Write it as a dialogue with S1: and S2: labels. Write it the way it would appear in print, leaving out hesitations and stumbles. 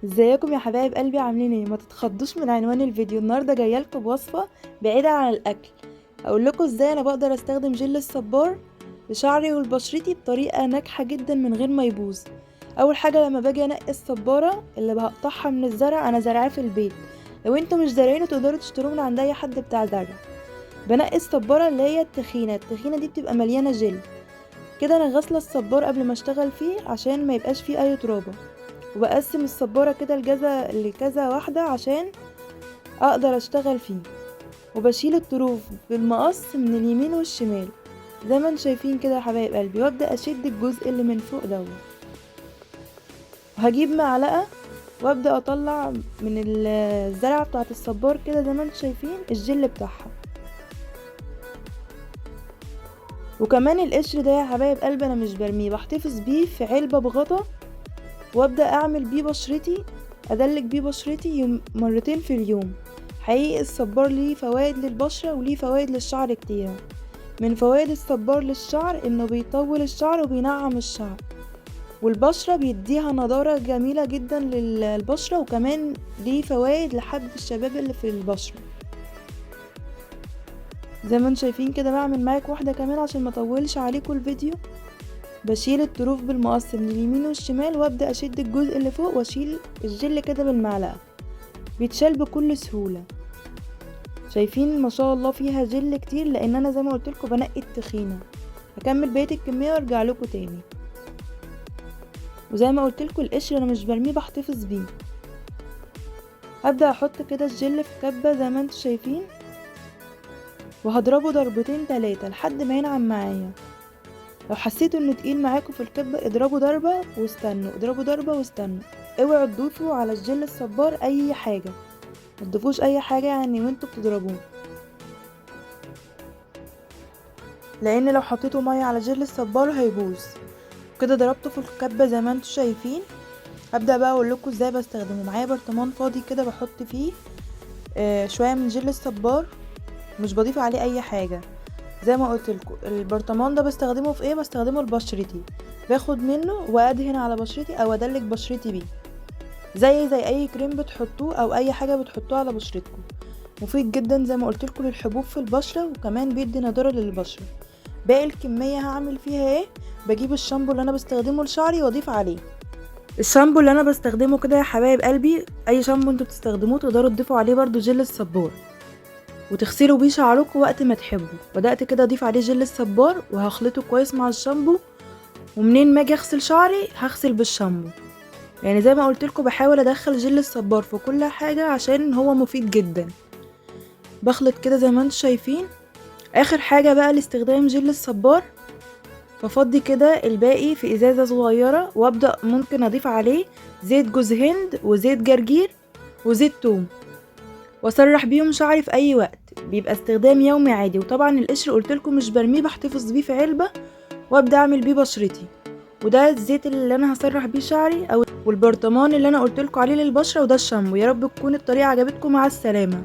S1: ازيكم يا حبايب قلبي، عاملين ايه؟ ما تتخضوش من عنوان الفيديو. النهارده جاية لكم بوصفه بعيدة عن الاكل. اقول لكم ازاي انا بقدر استخدم جل الصبار لشعري ولبشرتي بطريقة ناجحة جدا من غير ما يبوظ. اول حاجة لما باجي انقي الصباره اللي بقطعها من الزرع، انا زرعاه في البيت، لو انتوا مش زارعينه تقدروا تشتروه من عند اي حد بتاع زرع. بنقي الصباره اللي هي التخينه، التخينه دي بتبقى مليانة جل كده. انا غاسله الصبار قبل ما اشتغل فيه عشان ما يبقاش فيه اي ترابه، وبقسم الصبارة كده لكذا واحدة عشان اقدر اشتغل فيه، وبشيل الطروف بالمقص من اليمين والشمال زي ما انتم شايفين كده يا حبايب قلبي، وابدا اشد الجزء اللي من فوق دوت. وهجيب معلقة وابدا اطلع من الزرعة بتاعة الصبار كده زي ما انتم شايفين الجل بتاعها. وكمان القشر ده يا حبايب قلبي انا مش برميه، بحتفظ بيه في علبة بغطا، وابدا اعمل بيه بشرتي، ادلك بيه بشرتي يوم مرتين في اليوم. حقيقي الصبار ليه فوائد للبشرة وليه فوائد للشعر كتير. من فوائد الصبار للشعر انه بيطول الشعر وبينعم الشعر، والبشرة بيديها نضارة جميلة جدا للبشرة، وكمان ليه فوائد لحب الشباب اللي في البشرة. زي ما انتم شايفين كده بعمل معاك واحدة كمان عشان ما اطولش عليكم الفيديو. بشيل الطروف بالمقص من اليمين والشمال، وابدا اشد الجزء اللي فوق واشيل الجل كده بالمعلقه، بيتشال بكل سهولة. شايفين ما شاء الله فيها جل كتير، لان انا زي ما قلت لكم بنقي التخينه. هكمل بقية الكمية وارجع لكم تاني. وزي ما قلت لكم القشر انا مش برميه، بحتفظ بيه. هبدا احط كده الجل في كبه زي ما انتم شايفين، وهضربه ضربتين تلاتة لحد ما ينعم معايا. لو حسيتوا انه تقيل معاكم في الكبه اضربوا ضربه واستنوا، اضربوا ضربه واستنوا. اوعوا تضيفوا على الجل الصبار اي حاجة، ما تضيفوش اي حاجة وانتوا بتضربوه، لان لو حطيتوا مية على جل الصبار هيبوظ. كده ضربته في الكبه زي ما انتوا شايفين. هبدا بقى اقول لكم ازاي بستخدمه. معايا برطمان فاضي كده بحط فيه شوية من جل الصبار، مش بضيف عليه اي حاجة. زي ما قلت لكم البرطمان ده بستخدمه في ايه؟ بستخدمه لبشرتي، باخد منه وادهن على بشرتي او ادلك بشرتي بيه، زي اي كريم بتحطوه او اي حاجة بتحطوها على بشرتكم. مفيد جدا زي ما قلت لكم للحبوب في البشرة، وكمان بيدي نضاره للبشره. باقي الكمية هعمل فيها ايه؟ بجيب الشامبو اللي انا بستخدمه لشعري واضيف عليه. الشامبو اللي انا بستخدمه كده يا حبايب قلبي، اي شامبو انتوا بتستخدموه تقدروا تضيفوا عليه برده جل الصبار وتغسلوا بيه شعركم وقت ما تحبوا. بدأت كده اضيف عليه جل الصبار وهخلطه كويس مع الشامبو، ومنين ما اجي اغسل شعري هغسل بالشامبو. زي ما قلت لكم بحاول ادخل جل الصبار في كل حاجة عشان هو مفيد جدا. بخلط كده زي ما انتم شايفين. اخر حاجة بقى لاستخدام جل الصبار، بفضي كده الباقي في ازازة صغيرة، وابدأ ممكن اضيف عليه زيت جوز هند وزيت جرجير وزيت توم، واسرح بيهم شعري في اي وقت. بيبقى استخدام يومي عادي. وطبعا القشر قلت لكم مش برميه، بحتفظ بيه في علبة وابدا اعمل بيه بشرتي. وده الزيت اللي انا هسرح بيه شعري، او والبرطمان اللي انا قلت لكم عليه للبشره، وده الشامبو. يا رب تكون الطريقة عجبتكم. مع السلامة.